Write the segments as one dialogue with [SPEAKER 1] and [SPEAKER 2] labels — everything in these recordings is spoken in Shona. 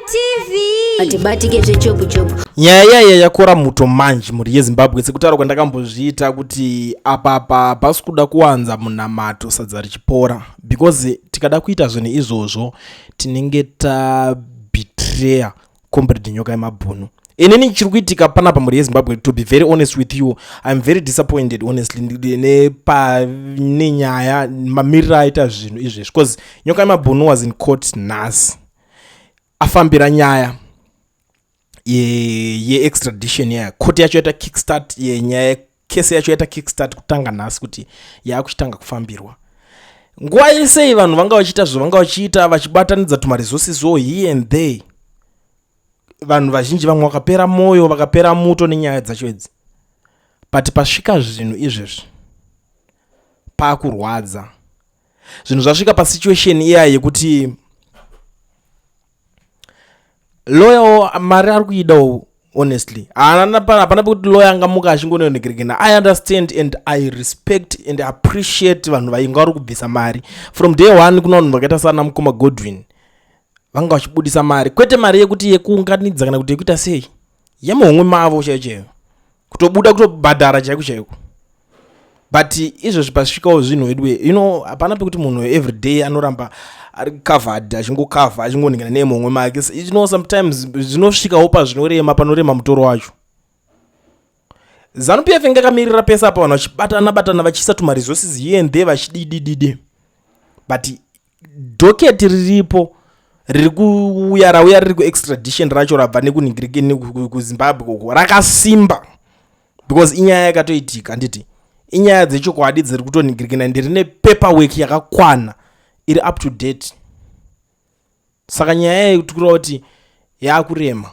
[SPEAKER 1] TV. Atibatike zvechopu chopu.
[SPEAKER 2] Nyaya yaiya yakora muto manje mhuri yeZimbabwe, sekutaura kwandakambozviita kuti apapa hapasi kuda kuwanza munamato sadza richipora, because tikada kuita zvinhu izvozvo tinenge tabetreya Comrade Nyoka Yemabhunu. Inini chiri kuitika panapa, mhuri yeZimbabwe, to be very honest with you, I'm very disappointed, honestly, nepane nyaya mamiriro aita zvinhu izvezvi, because Nyoka Yemabhunu was in court nhasi, afambira nyaya yeextradition ye yaya. Court yacho yaita kickstart yenyaya, kesi yacho yaita kickstart kutanga nhasi, kuti yaakuchitanga kufambirwa. Nguva yesei vanhu vanga vachiita zvavanga vachiita, vachibatanidza tumaresources wo here and there. Vanhu vazhinji vamwe vakapera mwoyo, vakapera muto nenyaya dzacho idzi, but pasvika zvinhu izvezvi paakurwadza. Zvinhu zvasvika pasituation iya yekuti lawyer mari ari kuidawo. Honestly, hapana pekuti lawyer angamuka achingononegeregena. I understand and I respect and appreciate vanhu vainga vari kubvisa mari from day one. Kuna vanhu vakaita sana mukoma Godwin, vanga vachibudisa mari, kwete mari yekuti yekuunganidza kana kuti yekuita sei, yemuhomwe mavo chaiyo chaiyo, kutobuda kutobhadhara chaiko chaiko. But izvozvi pasvikawo zvinhu vedu, hapana pekuti munhu everyday anoramba ari covered, achingokavha, achingoningana nemuhomwe make. Sometimes zvinosvikawo pazvinorema, panorema mutoro wacho. ZANU PF inge yakamirira pese apa, vanhu vachibatana batana, vachiisa tumaresources here and there, vachididididi, but docket riripo riri kuuya, rauya riri kuextradition racho, rabva nekunhingirikeni kuZimbabwe uko, rakasimba, because inyaya yakatoitika, handiti? Inyaya dzechokwadi dziri kutonhingirikina, ndiri nepaperwork yakakwana iri up to date. Saka nyaya yekuti kuti yaakurema,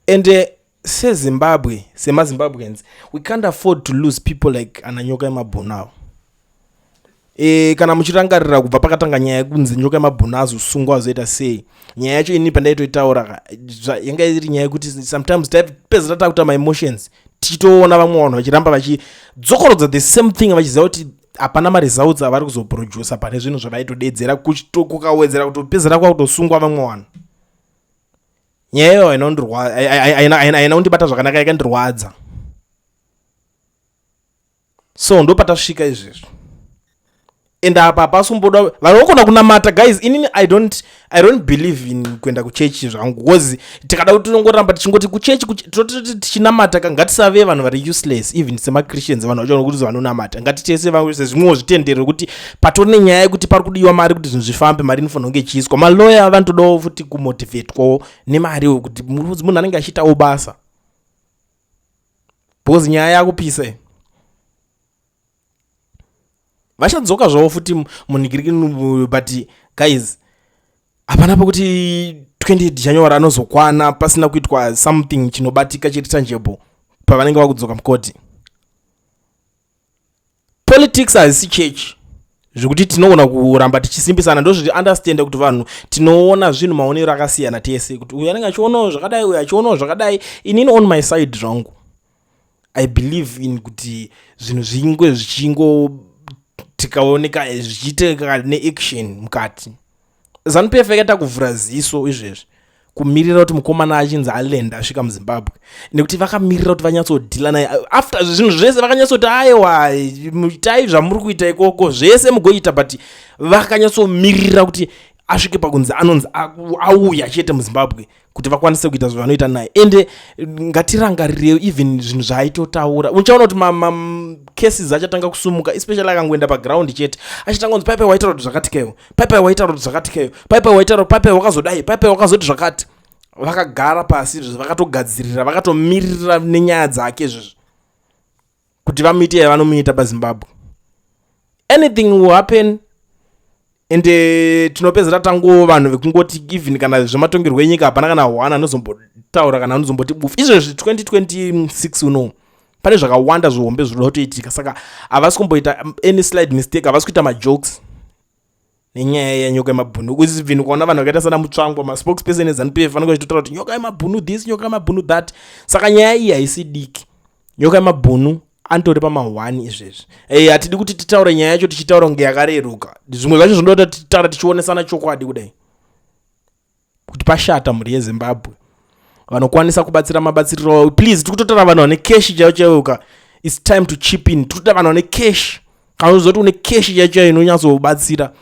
[SPEAKER 2] and seZimbabwe, semaZimbabweans, we can't afford to lose people like ana Nyoka Yemabhunu avo. Kana muchirangarira kubva pakatanga nyaya yekunzi Nyoka Yemabhunu azosungwa, azoita sei, nyaya yacho ini pandaitoitaura yanga iri nyaya yekuti sometimes taipedzera takuita maemotions, tichitoona vamwe vanhu vachiramba vachidzokorodza the same thing, vachiziva kuti hapana maresults avari kuzoprodusa pane zvinhu zvavaitodedzera. Kukawedzera kutopedzera kwakutosungwa vamwe vanhu. Nyaya iyoyo haina kundibata zvakanaka, yakandirwadza. So ndopatasvika izvezvo, and apa hapasumboda vanhu vokona kunamata. Guys, inini I don't believe in kuenda kuchechi zvangu, because tikada kuti tinongoramba tichingoti kuchechi, tototi tichinamata ka, ngatisave vanhu vari useless. Even semaChristians, vanhu vacho nokuti vanonamata, ngatitese sezvimwewo zvitendero, kuti patori nenyaya yekuti pari kudiwa mari kuti zvinhu zvifambe, mari inofanira kunge ichiiswa. Maloya vanotodawo futi kumotivatwawo nemari, kuti munhu anenge achiitawo basa, because nyaya yakupisa. Vachadzoka zvavo futi munhingiriki, but guys, hapana pekuti 20 January anozokwana pasina kuitwa something chinobatika, chiri tangible, pavanenge vakudzoka mukoti. Politics hazisi church zvekuti tinogona kuramba tichisimbisana. Ndozviti understand kuti vanhu tinoona zvinhu maonero akasiyana tese, kuti uyu anenge achionawo zvakadai, uyu achionawo zvakadai. Inini on my side zvangu, I believe in kuti zvinhu zvingwe zvichingo tikaoneka zvichiiteka neaction mukati. ZANU PF yakaita kuvhura ziso izvezvi kumirira kuti mukomana achinzi alenda asvika muZimbabwe, nekuti vakamirira kuti vanyatsodhila naye after zvinhu zvese. Vakanyatsoti, "Aiwa, itai zvamuri kuita ikoko zvese mugoita," but vakanyatsomirira kuti asvike pakunzi anonzi auya chete muZimbabwe, kuti vakwanise kuita zvavanoita naye. Ende ngatirangarirei even zvinhu zvaaitotaura. Uchaona kuti macases achatanga kusumuka, especially akangoenda paground chete, achitanga kunzi, "Paipai waitaura kuti zvakatikeyo, paipai waitaura kuti zvakatikeyo, paipai waitaura, paipai wakazodai, paipai wakazoti zvakati." Vakagara pasi izvozvo, vakatogadzirira, vakatomirira nenyaya dzake izvozvo kuti vamuite yavanomuita paZimbabwe. Anything will happen, ende tinopedzera tango vanhu vekungoti even kana zvematongerwo enyika hapana kana one anozombotaura kana anozomboti bufu. Izvezvi 2026 uno pane zvakawanda zvihombe zvinoda kutoitika, saka havasi kumboita any slight mistake, havasi kuita majokes nenyaya yeNyoka Yemabhunu. Even ukaona vanhu vakaita sana Mutsvangwa, maspokesperson eZANU PF, vanenge vachitotaura kuti Nyoka Yemabhunu this, Nyoka Yemabhunu that. Saka nyaya iyi haisi diki. Nyoka Yemabhunu anotori pama1 izvezvi. Hatidi kuti titaure nyaya yacho tichitaura kunge yakareruka. Zvimwe zvacho zvinoda kuti titaura tichionesana chokwadi kudai. Kuti pashata, mhuri yeZimbabwe, vanokwanisa kubatsira mabatsiriro, please. Tiri kutotaura vanhu vane cash chaivo chaivo ka. It's time to chip in. Tiri kutoda vanhu vane cash. Kana uzoti une cash chaiyo chaiyo inonyatsobatsira,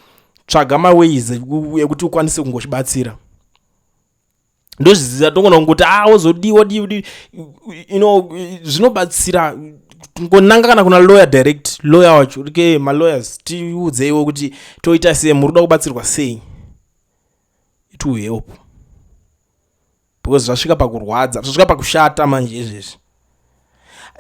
[SPEAKER 2] tsvaga maways ekuti ukwanise kungochibatsira. Ndozviziva, togona kungoti a wozodiwa di zvinobatsira ngonanga kana kuna lawyer direct, lawyer wacho rike malawyers, tiudzeiwo kuti toita sei, muri kuda kubatsirwa sei. It will help because zvasvika pakurwadza, zvasvika pakushata manje izvezvi.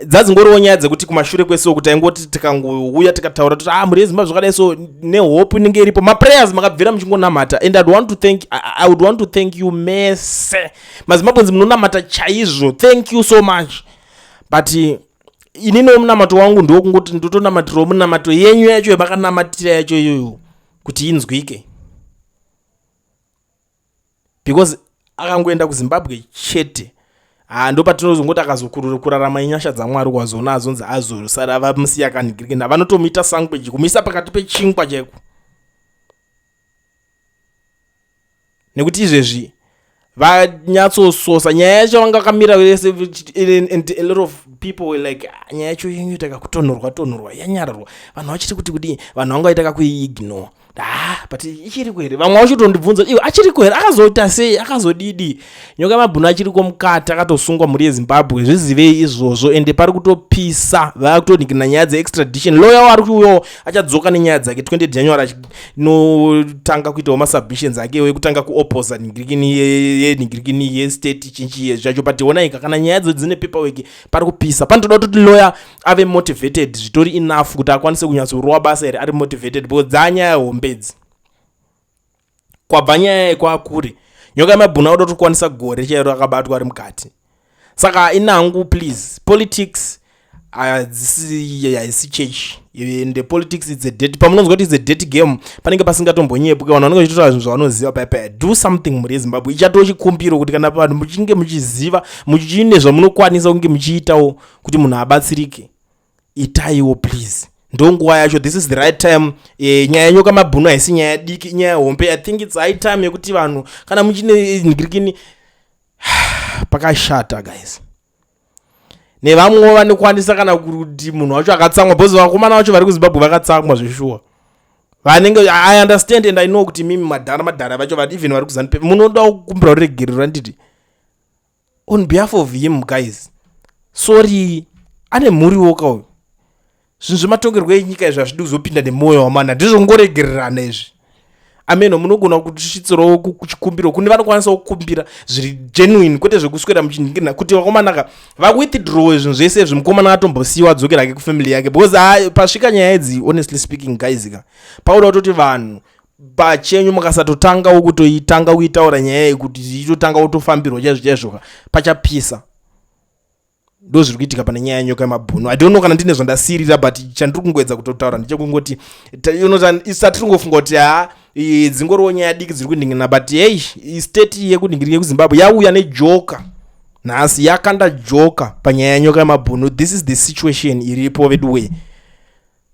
[SPEAKER 2] Dzadzingoriwo nyaya dzekuti kumashure kwese kuti aingoti tikangouya tikataura toti, ah, mhuri yeZimbabwe zvakadai, so nehope inenge iripo. Maprayers makabvira muchingonamata, and I would want to thank you mese maZimbabweans munonamata chaizvo. Thank you so much. But ininiwo munamato wangu ndowokungoti ndotonamatirawo munamato yenyu yacho yamakanamatira yacho iyoyo kuti inzwike, because akangoenda kuZimbabwe chete, ha, ndo patinozongoti akazokurarama inyasha dzaMwari. Kwazoona azonzi azosara vamusiya kanhigirikina, vanotomuita sandwich, kumuisa pakati pechingwa chaiko, nekuti izvezvi vanyatsososa nyaya yacho. Vanga vakamira vese and a lot of people were like, "Ah, nyaya yacho inoita kakutonhorwa tonhorwa, yanyararwa." Vanhu vachiti kuti kudii, vanhu vanga vaita kakuiignore. Ah, but ichiriko here? Vamwe vachitondibvunza, iwe, achiriko here? Akazoita sei? Akazodidi? Nyoka Mabhunu achiriko mukati, akatosungwa, mhuri yeZimbabwe, zvizivei izvozvo. Ende pari kutopisa, vakutonikina nyaya dzeextradition. Lawyer wari kuuyawo achadzoka nenyaya dzake 20 January, achinotanga kuitawo masubmissions ake ekutanga kuopposa nhingirikini yenhingirikini yestate chinchi zvacho. But onaika, kana nyaya dzo dzine paperwork, pari kupisa. Panotoda kutoti lawyer ave motivated zvitori enough kuti akwanise kunyatsorowa basa iri ari motivated, because dzanyaya hombedzi kwabva nyaya yekwakuri Nyoka Yemabhunu auda kutokwanisa gore chairo akabatwa ari mukati. Saka inangu, please, politics hadzisi, haisi church, and politics, it's a dirty, pamunonzwa kuti it's a dirty game, panenge pasingatombonyepwi. Vanhu vanenge vachitotaura zvinhu zvavanoziva paipai. Do something, mhuri yeZimbabwe. Ichatoo chikumbiro kuti kana vanhu muchinge muchiziva, muchine zvamunokwanisa kunge muchiitawo kuti munhu abatsirike, itaiwo please. Ndonguva yacho, this is the right time. Nyaya yeNyoka Mabhunu haisi nyaya diki, inyaya hombe. I think it's high time yekuti vanhu kana muchine ngirikini, pakashata guys, nevamwewo vanokwanisa kana kuti munhu wacho akatsamwa, because vakomana vacho vari kuZimbabwe vakatsamwa zveshuwa. Vanenge, I understand and I know kuti mimi madhara, madhara vacho, even vari kuZANU PF, munoda kukumbira ruregerero, nditi on behalf of him, guys, sorry. Ane mhuriwo kauyu. Zvinhu zvematongerwo enyika izvi hazvidi kuzopinda nemwoyo wamana, ndizvongoregererana izvi. Ameno, munogona kutisvitsirawo kuchikumbiro kune vanokwanisawo kukumbira zviri genuine, kwete zvekuswera muchinhingirina, kuti vakomanaka vawithdraw zvinhu zvese izvi, mukomana atombosiyiwa, adzokera hake kufamily yake, because pasvika nyaya idzi, honestly speaking guys ka, pauda kutoti vanhu pachenyu mukasatotangawo kutoitanga kuitaura nyaya iyi kuti itotanga kutofambirwa chaizvo chaizvo, pachapisa. Ndo zviri kuitika pane nyaya yeNyoka yemabhunu. I don't know kana ndine zvandasirira, but chandiri kungoedza kutotaura ndechekungoti isa tiri kungofunga kuti ha, dzingoriwo nyaya diki dziri kuningirina, but hey, state yekuningirina yekuZimbabwe yauya nejoka nhasi, yakanda joka panyaya yeNyoka yemabhunu. This is the situation iripo vedu way.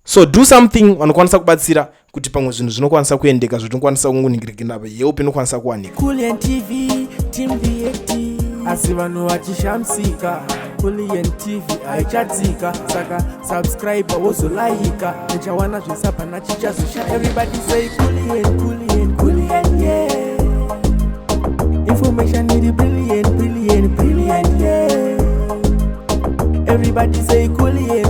[SPEAKER 2] So do something, vanokwanisa kubatsira kuti pamwe zvinhu zvinokwanisa kuendeka, zvotinokwanisa kungoningirikina, help inokwanisa kuwanika.
[SPEAKER 3] Kulian TV, Team VAT, asi vanhu vachishamisika, Kulian TV haichatsika. Saka subscribe, wozolaika, uchawana zvese, hapana chichazosha. Everybody say Kulian, Kulian, Kulian, yeah. Information iri brilliant, brilliant, brilliant, yeah. Everybody say Kulian.